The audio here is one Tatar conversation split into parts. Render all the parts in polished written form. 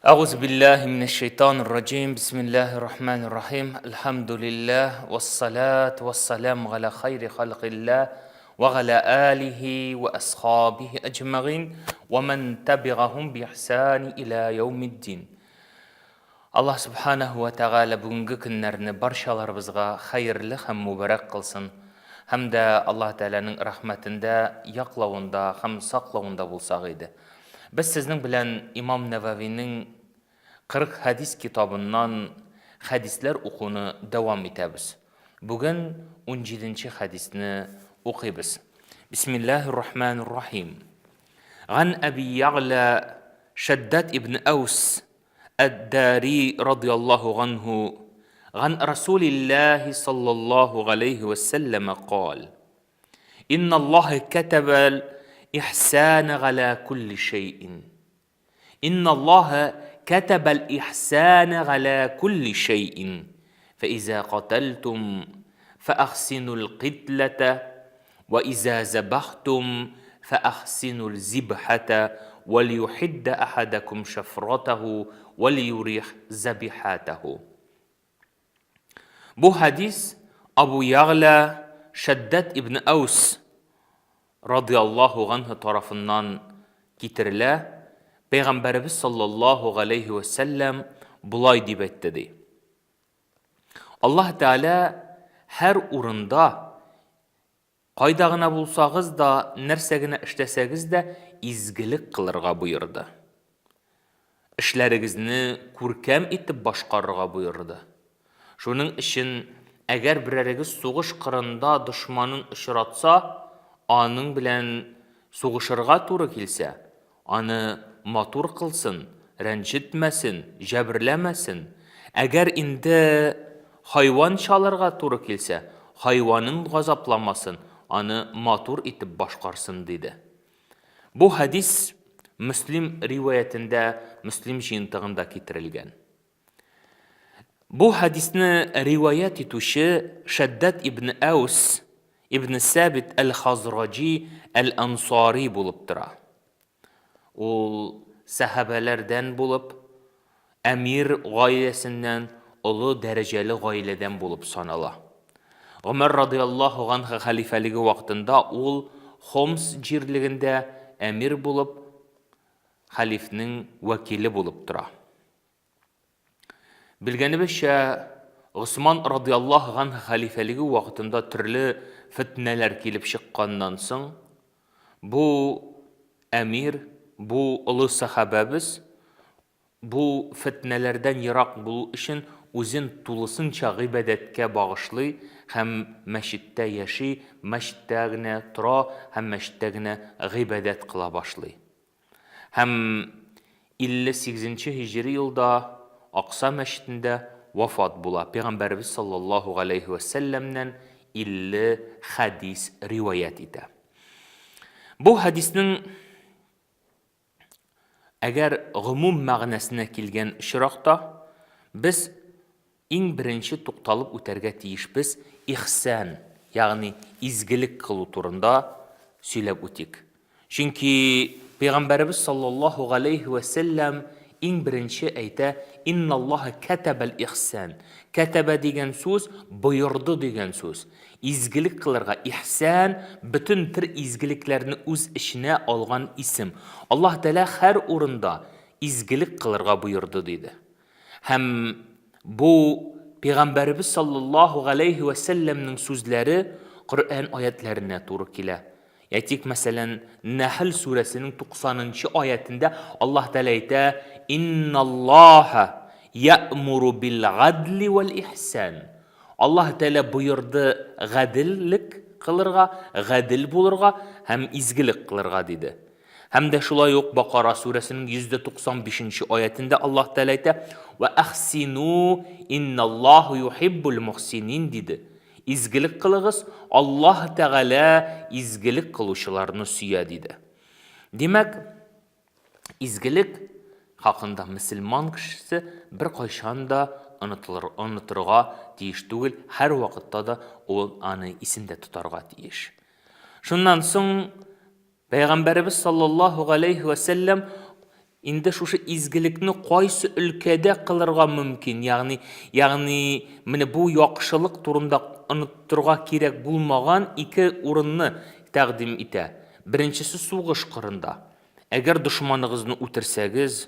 Әгуз биллаһи минәш-шәйтанир раҗим. Бисмиллаһир рахманир рахим. Әлхәмдүлиллаһ вассалату вассалам галя хайри халкиллаһ ва галя алихи ва асхабихи әҗмәгыйн ва ман табигахум би ихсани иля яумиддин. Аллаһ субханаһу ва тәгалә бүгенге көннәрне барчаларыбызга хәерле һәм мубарәк кылсын һәм дә Аллаһ Тәгаләнең рәхмәтендә, яклавында һәм саклавында булсак иде. Без сезнең белән имам Нәвәвинең 40 хәдис китабыннан хәдисләр укуны дәвам итәбез. Бүген унҗиденче хәдисне укыйбыз. Бисмиллаһир рахманир рахим. Ган Әби Ягъла Шәддад ибн Әүс Әд-Дари радияллаһу ганһу ган Расулиллаһи саллаллаһу галәйһи вә сәлләмә кал. Инналлаһа кәтәбәл ихсана галә кулли шәйин. Инналлаһа кәтәбәл ихсана галә кулли шәйин. Фәизә катәлтум фәахсинул китләтә вә изә зәбәхтум фәахсинул зибхәтә вәлйухиддә әхәдәкум шәфратәһу вәлйурих зәбихәтәһу. Бу хәдис Абу Ягъля Шәддәд ибн Әүс радиаллаһу ганһу тарафыннан китерелә, Пәйгамбәребез саллаллаһу галәйһи вә сәлләм болай дип әйтте ди. Аллаһ Тәгалә һәр урында Кайда гына булсагыз да, нәрсә генә эшләсәгез дә, изгелек кылырга боерды. Эшләрегезне күркәм итеп башкарырга боерды. Шуның өчен, әгәр берәрегез сугыш кырында дошманын очратса, аның белән сугышырга туры килсә, Аны матур кылсын, рәнҗетмәсен, җәберләмәсен. Әгәр инде хайван чалырга туры килсә, хайванын газапламасын, аны матур итеп башкарсын, диде. Бу хәдис Мөслим риваятендә, Мөслим җыентыгында китерелгән. Бу хәдисне риваять итүче Шәддәд ибн Әүс ибн Сәбит әл-Хазраҗи әл-Ансари булып тора. Ул сәхабәләрдән булып, әмир гаиләсеннән, олы дәрәҗәле гаиләдән булып санала. Гомәр радыяллаһу ганһу хәлифәлеге вакытында ул Хомс җирлегендә әмир булып, хәлифнең вәкиле булып тора. Белгәнебезчә, Госман радыяллаһу ганһ хәлифәлеге вакытында төрле фетнәләр килеп чыкканнан соң, бу әмир, бу олы сәхабәбез бу фетнәләрдән ерак булу өчен үзен тулысынча гыйбадәткә багышлый һәм мәчеттә яши, мәчеттә генә тора һәм мәчеттә генә гыйбадәт кыла башлый. Һәм 58 нче һиҗри елда Акса мәчетендә вафат була. Пәйгамбәребез саллаллаһу галәйһи вә сәлләмнән 50 хәдис риваять итә. Бу хәдиснең әгәр гомум мәгънәсенә килгән очракта, без Иң беренче тукталып үтәргә тиешбез ихсан, ягъни изгелек кылу турында сөйләп үтик. Чөнки Пәйгамбәребез саллаллаһу галәйһи вә сәлләм иң беренче әйтә, Инналлаһа кәтәбәл ихсан. Кәтәбә дигән сүз боерды дигән сүз. Изгелек кылырга, ихсан бөтен төр изгелекләрне үз эченә алган исем. Аллаһ Тәгалә һәр урында изгелек кылырга боерды диде. Һәм бу Пәйгамбәребез саллаллаһу галәйһи вә сәлләмнең сүзләре Коръән аятләренә туры килә. Әйтик, мәсәлән, Нәхл сүрәсенең 90 нчы аятендә Аллаһ Тәгалә әйтә: "Инналлаһа я'муру бил гадли вәл ихсан". Аллаһ Тәгалә боерды гаделлек кылырга, гадел булырга һәм изгелек кылырга диде. Һәм дә шулай ук Бакара сүрәсенең 195 нче аятендә Аллаһ Тәгалә әйтә: "Ва әхсину инналлаһу юхиббул мухсинин" диде. Изгелек кылыгыз, Аллаһ Тәгалә изгелек кылучыларны сөя диде. Димәк, изгелек хакында мөселман кешесе беркайчан да онытылыр, онытырга тиеш түгел, һәрвакытта да ул аны исендә тотарга тиеш. Шуннан соң Пәйгамбәребез саллаллаһу галәйһи вә сәлләм Инде шушы изгелекне кайсы өлкәдә кылырга мөмкин, ягъни, ягъни менә бу яхшылык турында оныттырга кирәк булмаган ике урынны тәкъдим итә. Беренчесе сугыш кырында. Әгәр дошманыгызны үтерсәгез,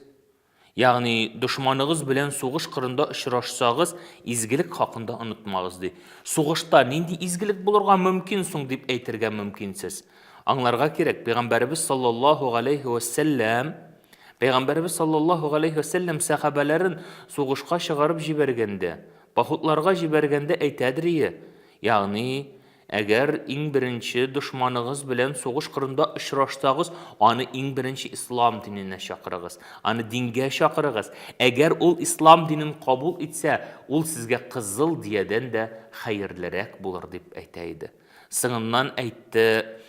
ягъни дошманыгыз белән сугыш кырында очрашсагыз, изгелек хакында онытмагыз, ди. Сугышта нинди изгелек булырга мөмкин соң дип әйтергә мөмкинсез. Аңларга кирәк, Пәйгамбәребез саллаллаһу галәйһи вә сәлләм Пәйгамбәребез саллаллаһу галәйһи вә сәлләм сәхабәләрен сугышка чыгарып җибәргәндә, походларга җибәргәндә әйтәдер ягъни әгәр иң беренче дошманыгыз белән сугыш кырында очрашсагыз, аны иң беренче ислам диненә чакырыгыз, аны дингә чакырыгыз. Әгәр ул ислам динен кабул итсә, ул сезгә кызыл диядән дә хәерлерәк булыр дип әйтә иде. Соңыннан әйтте,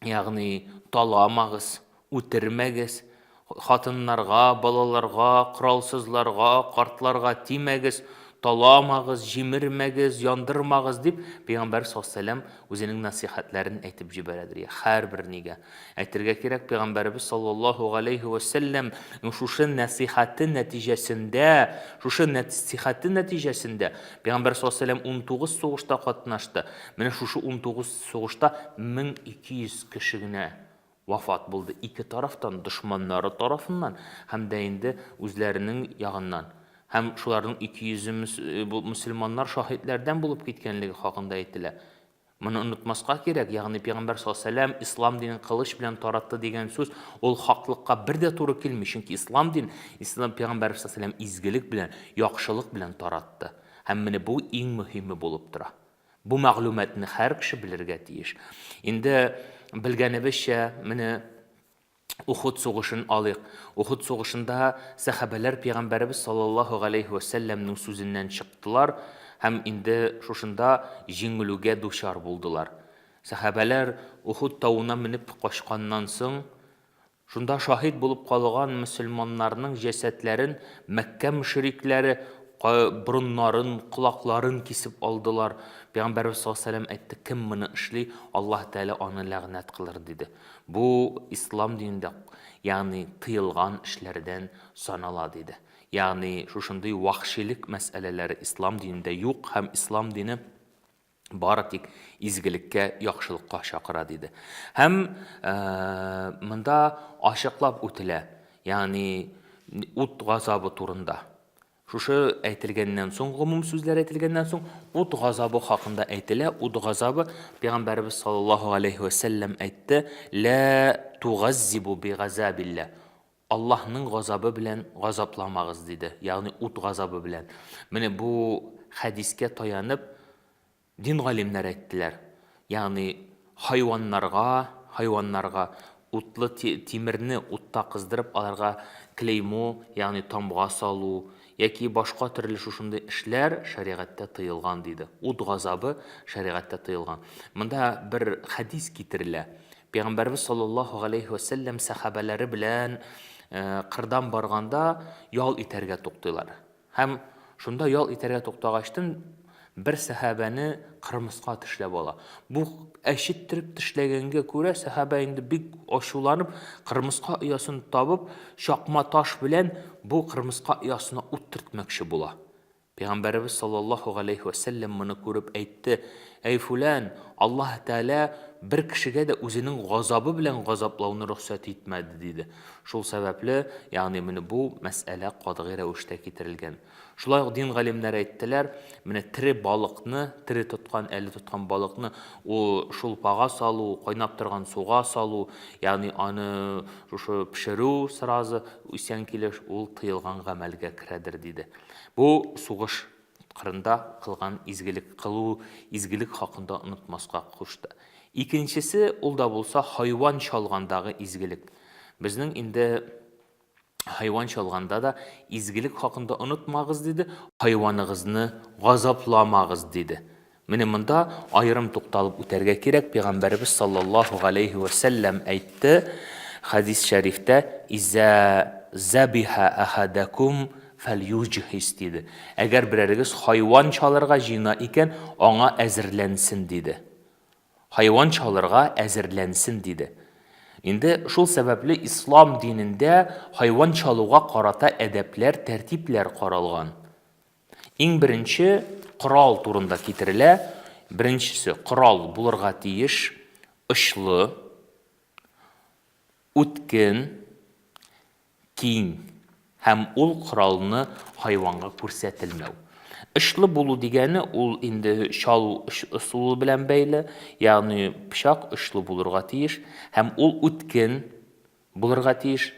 ягъни таламагыз, үтермәгез, хатыннарга, балаларга, коралсызларга, картларга тимәгез, таламагыз, җимермәгез, яндырмагыз дип, Пәйгамбәр саллаллаһу үзенең насихәтләрен әйтеп җибәрәдер. Һәрбер нигә. Әйтергә кирәк, Пәйгамбәребез саллаллаһу галәйһи вә сәлләм шушы нәсыйхәте нәтиҗәсендә, шушы нәсыйхәте нәтиҗәсендә Пәйгамбәр саллаллаһу галәйһи вә сәлләм 19 сугышта катнашты. Менә шушы 19 сугышта 1200 кеше генә вафат булды. Ике тарафтан, дошманнары тарафыннан һәм дә инде үзләренең ягыннан. Һәм шуларның 200 мөселманнар шаһитләрдән булып киткәнлеге хакында әйтелә. Моны онытмаска кирәк, ягъни пәйгамбәр саллаллаһу галәйһи ва сәлләм ислам динен кылыч белән таратты дигән сүз ул хаклыкка бер дә туры килми, чөнки ислам дин, ислам пәйгамбәр саллаллаһу галәйһи ва сәлләм изгелек белән, яхшылык белән таратты. Һәм менә бу иң мөһиме булып тора. Бу мәгълүматны һәр кеше белергә тиеш. Инде белгәнебезчә, менә Ухуд сугышын алыйк. Ухуд сугышында сәхабәләр пәйгамбәребез саллаллаһу галәйһи вә сәлләмнең сүзеннән чыктылар һәм инде шушында җиңелүгә дучар булдылар. Сәхабәләр Ухуд тавына менеп качканнан соң, шунда шаһит булып калган мөселманнарның җәсәдләрен Мәккә мөшрикләре борыннарын, колакларын кисеп алдылар. Пәйгамбәребез саллаллаһу галәйһи вә сәлләм әйтте, кем моны эшли, Аллаһ Тәгалә аны ләгънәт кылыр, диде. Бу ислам динендә, ягъни тыелган эшләрдән санала, диде. Ягъни шушындый вахшилек мәсьәләләре ислам динендә юк һәм ислам дине бары тик изгелеккә, яхшылыкка чакыра, диде. Һәм монда ачыклап үтелә, ягъни ут газабы турында. Шушы әйтелгәннән соң, гомум сүзләр әйтелгәннән соң, ут газабы хакында әйтелә. Ут газабы Пәйгамбәребез саллаллаһу алейһи вә сәлләм әйтте: "Ла тугаззибу би газабилла". Аллаһның газабы белән газапламагыз диде. Ягъни ут газабы белән. Менә бу хәдискә таянып, Дин галимнәре әйттеләр, ягъни хайваннарга, хайваннарга утлы тимерне утта кыздырып, аларга клеймо, ягъни тамга салу яки башка төрле шушындый эшләр шәригатьтә тыелган, диде. Ут газабы шәригатьтә тыелган. Монда бер хәдис китерелә. Пәйгамбәребез саллаллаһу галәйһи вә сәлләм сәхабәләре белән кырдан барганда ял итәргә туктыйлар. Һәм шунда ял итәргә туктагачтын, бер сәхабәне кырмыска тешләп ала. Бу әчеттереп тешләгәнгә күрә, сәхабә инде бик ачуланып, кырмыска оясын табып, чакма таш белән бу кырмыска оясына ут төртмәкче була. Пәйгамбәребез саллаллаһу галәйһи вә сәлләм моны күреп әйтте, Әй фүлән, Аллаһ Тәгалә бер кешегә дә үзенең газабы белән газаплауны рөхсәт итмәде, диде. Шул сәбәпле, ягъни менә бу мәсьәлә катгый рәвештә китерелгән. Шулай ук дин галимнәре әйттеләр, менә тере балыкны, тере тоткан, әле тоткан балыкны ул шулпага салу, кайнап торган суга салу, ягъни аны шушы пешерү сразу исән килеш, ул тыелган гамәлгә керәдер, диде. Бу сугыш кырында кылган изгелек кылу, изгелек хакында онытмаска кушты. Икенчесе, ул да булса хайван чалгандагы изгелек. Безнең инде хайван чалганда да изгелек хакында онытмагыз диде, хайваныгызны газапламагыз диде. Менә монда аерым тукталып үтәргә кирәк, пәйгамбәребез саллаллаһу галәйһи вә сәлләм әйтте, хәдис шәрифтә, Изә зәбиһә әхәдәкум фәльюҗһиз диде. Әгәр берәрегез хайван чалырга җыена икән, аңа әзерләнсен диде. Хайван чалырга әзерләнсен диде. Инде шул сәбәпле ислам динендә хайван чалуга карата әдәпләр, тәртипләр каралган. Иң беренче корал турында китерелә. Беренчесе, корал булырга тиеш очлы, үткен, киң һәм ул коралны хайванга күрсәтелмәү. Очлы булу дигәне ул инде чалу ысулы белән бәйле, ягъни пычак очлы булырга тиеш һәм ул үткен булырга тиеш.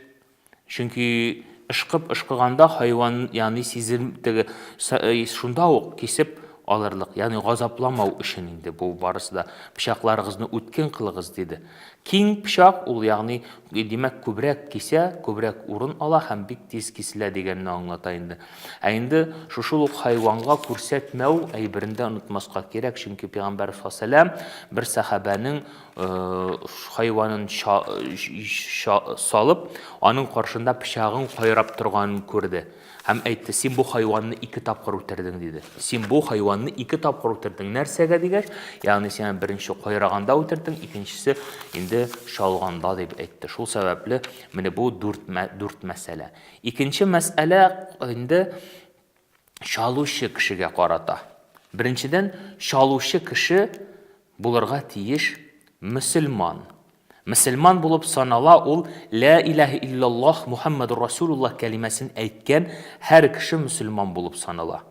Чөнки ышкып ышкыганда хайван, ягъни сизем теге шунда ук кисеп алырлык, ягъни газапламау өчен инде бу барысы да. Пычакларыгызны үткен кылыгыз, диде. Киң пычак ул, ягъни, димәк, күбрәк кисә, күбрәк урын ала һәм бик тиз киселә дигәнне аңлата инде. Ә инде шушы ук хайванга күрсәтмәү әйберен дә онытмаска кирәк, чөнки Пәйгамбәр саллаллаһу бер сәхабәнең хайванын салып, аның каршында пычагын кайрап торганын күрде. Һәм әйтте, син бу хайванны ике тапкыр үтердең, диде. Син бу хайванны ике тапкыр үтердең. Нәрсәгә дигәч, ягъни син беренче кайраганда үтердең, икенчесе инде чалганда дип әйтте. Шул сәбәпле менә бу дүрт, дүрт мәсьәлә. Икенче мәсьәлә инде чалучы кешегә карата. Беренчедән, чалучы кеше булырга тиеш мөселман. Мөселман булып санала ул Лә иләһе иллаллаһ Мухаммадур Расулуллаһ кәлимәсен әйткән һәр кеше мөселман булып санала.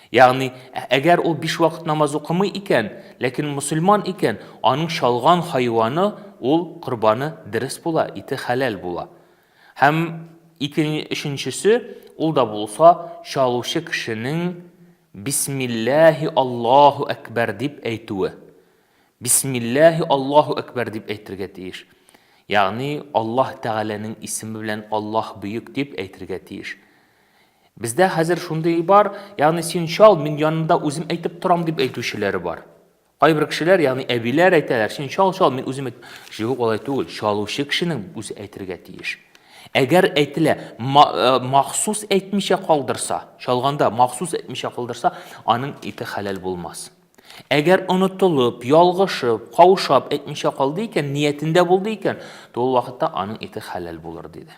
Ягъни, әгәр ул биш вакыт намаз укымый икән, ләкин мөселман икән, аның чалган хайваны ул корбаны дөрес була, ите хәләл була. Һәм ике, өченчесе, ул да булса чалучы кешенең Бисмилләһи Аллаһу әкбәр дип әйтүе. Бисмилләһи Аллаһу әкбәр дип әйтергә тиеш. Ягъни Аллаһ Тәгаләнең исеме белән Аллаһ бөек дип әйтергә тиеш. Бездә хәзер шундый бар, ягъни син чал, мин янында үзем әйтеп торам дип әйтүчеләре бар. Кайбер кешеләр, ягъни әбиләр әйтәләр, син чал, чал, мин үзем әйт. Юк, алай түгел. Чалучы кешенең үзе әйтергә тиеш. Әгәр әйтелә, э, махсус әйтмичә калдырса, чалганда махсус әйтмичә калдырса, аның ите хәләл булмас. Әгәр онытылып, ялгышып, каушап әйтмичә калды икән, ниятендә булды икән, то ул вакытта аның ите хәләл булыр, диде.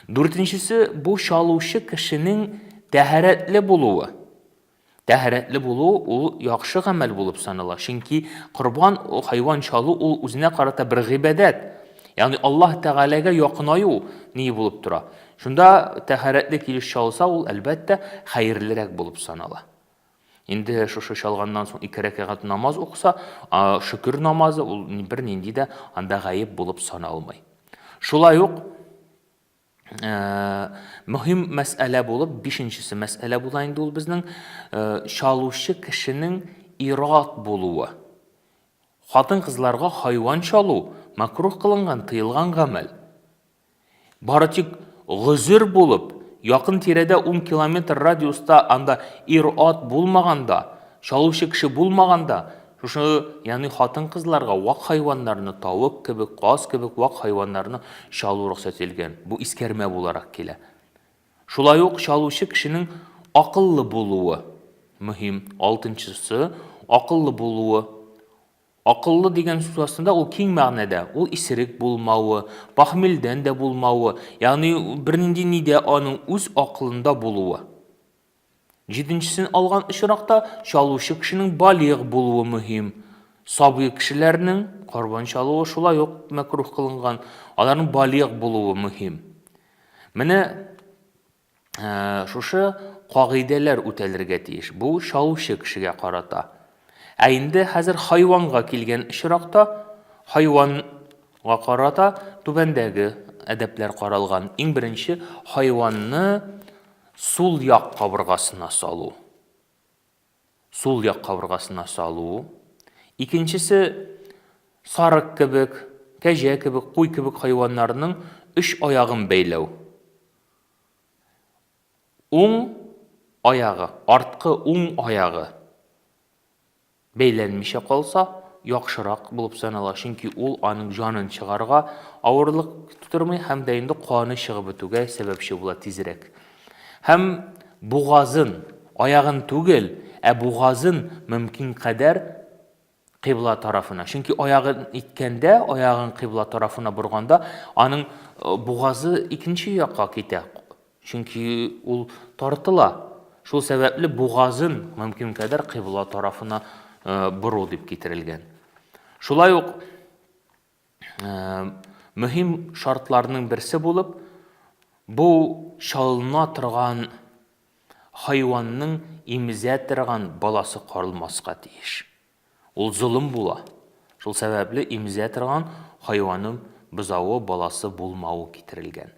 Дүртенчесе, бу чалучы кешенең тәһарәтле булуы. Тәһарәтле булу ул яхшы гамәл булып санала. Чөнки корбан хайван чалу ул үзенә карата бер гыйбадәт. Ягъни Аллаһ Тәгаләгә якынаю ни булып тора. Шунда тәһарәтле килеш чалса, ул әлбәттә хәерлерәк булып санала. Инде шушы чалганнан соң ике рәкәгать намаз укыса, шөкер намазы ул бернинди дә анда гаеп булып саналмый. Шулай ук мөһим мәсьәлә булып, бишенчесе мәсьәлә була инде ул безнең чалучы кешенең ир-ат булуы. Хатын-кызларга хайван чалу макрух кылынган, тыелган гамәл. Бары тик гозер булып, якын тирәдә 10 километр радиуста анда ир-ат булмаганда, чалучы кеше булмаганда, шушы, ягъни хатын-кызларга вак хайваннарны, тавык кебек, каз кебек вак хайваннарны чалу рөхсәт ителгән. Бу искәрмә буларак килә. Шулай ук чалучы кешенең акыллы булуы мөһим. Алтынчысы, акыллы булуы. Акыллы дигән сүз астында ул киң мәгънәдә, ул исерек булмавы, похмельдән дә булмавы, ягъни бернинди нидә аның үз акылында булуы. Җиденчесен алган очракта чалучы кешенең балигъ булуы мөһим. Сабый кешеләрнең корбан чалуы шулай ук мәкруһ кылынган, аларның балигъ булуы мөһим. Менә шушы кагыйдәләр үтәлергә тиеш. Бу чалучы кешегә карата. Ә инде хәзер хайванга килгән очракта, хайванга карата түбәндәге әдәпләр каралган. Иң беренче хайванны сул як кабыргасына салу. Сул як кабыргасына салу. Икенчесе, сарык кебек, кәҗә кебек, куй кебек хайваннарның өч аягын бәйләү. Уң аягы, арткы уң аягы бәйләнмичә калса, яхшырак булып санала, чөнки ул аның җанын чыгарга авырлык тудырмый һәм дә инде каны чыгып бетүгә сәбәпче була тизрәк. Һәм бугазын, аягын түгел, ә бугазын мөмкин кадәр Кыйбла тарафына. Чөнки аягын иткәндә, аягын кыйбла тарафына борганда, аның э, бугазы икенче якка китә. Чөнки ул тартыла. Шул сәбәпле бугазын мөмкин кадәр кыйбла тарафына э, бору дип китерелгән. Шулай ук э, мөһим шартларның берсе булып, бу чалына торган хайванның имезә торган баласы каралмаска тиеш. Ул золым була. Шул сәбәпле имезә торган хайванның бозавы баласы булмавы китерелгән.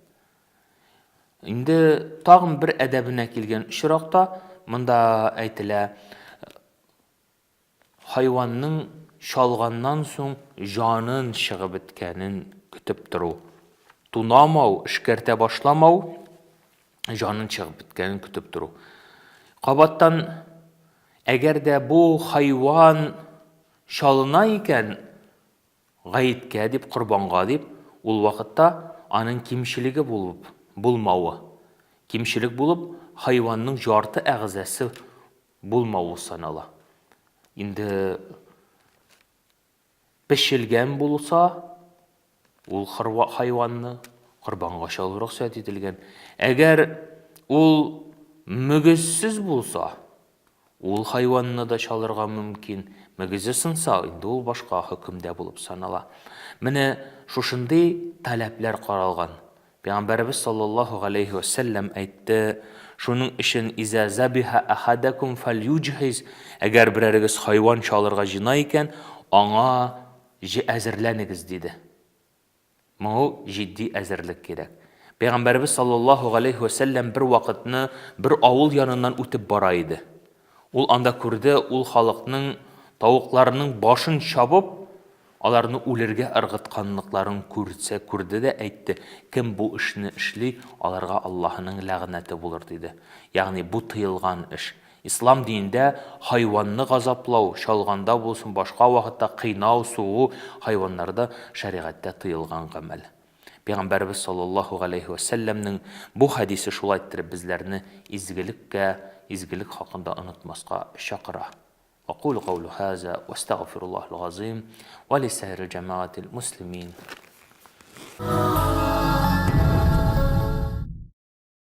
Инде тагын бер әдәбенә килгән очракта, монда әйтелә, хайванның чалганнан соң җанын чыгып беткәнен көтеп тору. Тунамау, эшкәртә башламау, җанын чыгып беткәнен көтеп тору. Кабаттан, әгәр дә бу хайван чалына икән, гаеткә дип, корбанга дип, ул вакытта аның кимчелеге булып, булмавы. Кимчелек булып, хайванның ярты әгъзасы булмавы санала. Инде пешелгән булса, ул хайванны корбанга чалу рөхсәт ителгән. Әгәр ул мөгезсез булса, ул хайванны да чалырга мөмкин. Мөгезе сынса, инде ул башка хөкемдә булып санала. Менә шушындый таләпләр каралган. Пәйгамбәребез саллаллаһу галәйһи вә сәлләм әйтте, Шуның өчен иза забиһа ахадакум фальюҗһиз, әгәр берәрегез хайван чалырга җыена икән, аңа әзерләнегез, диде. Моңа җитди әзерлек кирәк. Пәйгамбәребез саллаллаһу галәйһи вә сәлләм бер вакытны бер авыл яныннан үтеп бара иде. Ул анда күрде, ул халыкның тавыкларының башын чабып, Аларны үлергә ыргытканлыкларын күрсә, күрде дә әйтте, Кем бу эшне эшли, аларга Аллаһының ләгънәте булыр, диде. Ягъни бу тыелган эш. Ислам динендә хайванны газаплау, чалганда булсын, башка вакытта кыйнау, сугу, хайваннарда шәригатьтә тыелган гамәл. Пәйгамбәребез саллаллаһу галәйһи вә сәлләмнең бу хәдисе шулай иттереп безләрне изгелеккә, изгелек хакында онытмаска чакыра. Акулу каулу хаза вә астагфируллаһил газыйм вә лисаирил җәмәгатил муслимин.